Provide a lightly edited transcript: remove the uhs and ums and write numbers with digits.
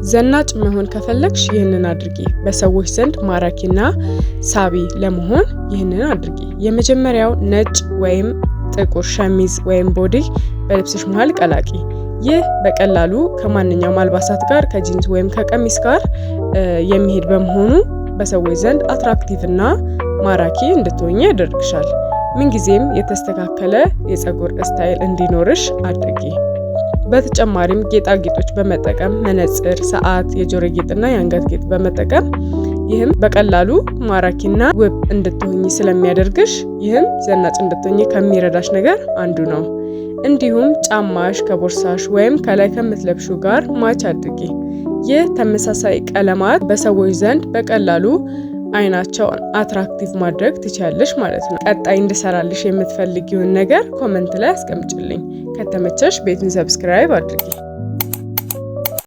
ዘናጭ መሆን ከፈለግሽ ይህንን አድርጊ። በሰዎች ዘንድ ማራኪና ሳቢ ለመሆን ይህንን አድርጊ። የመጀመሪያው ነጭ ወይም ጥቁር ሸሚዝ ወይም ቦዲ በልብስሽ መሃል ቀላቂ። ይህ በቀላሉ ከማንኛውም አልባሳት ጋር፣ ከጂንስ ወይም ከቀሚስ ጋር የሚሄድ በመሆኑ በሰዎች ዘንድ attractive እና ማራኪ እንድትሆኚ ያደርግሻል። ምንጊዜም የተስተካከለ የፀጉር style እንዲኖርሽ አድርጊ። በተጨማሪም ጌጣጌጦች በመጠቀም፣ መነጽር፣ ሰዓት፣ የጆሮ ጌጥና የአንገት ጌጥ በመጠቀም፣ ይህም በቀላሉ ማራኪና ውብ እንድትሆኚ ስለሚያደርግሽ ይህም ዘናጭ እንድትሆኚ ከሚረዳሽ ነገር አንዱ ነው። እንዲሁም ጫማሽ ከቦርሳሽ ወይም ከላይ ከምትለብሺው ጋር match አድርጊ። ይህ ተመሳሳይ ቀለማት በሰዎች ዘንድ በቀላሉ አይናቸውን attractive ማድረግ ትችያለሽ ማለት ነው። ቀጣይ እንድሰራልሽ የምትፈልጊውን ነገር comment ላይ አስቀምጭልኝ። ከተመቸሽ ቤቱን subscribe አድርጊ።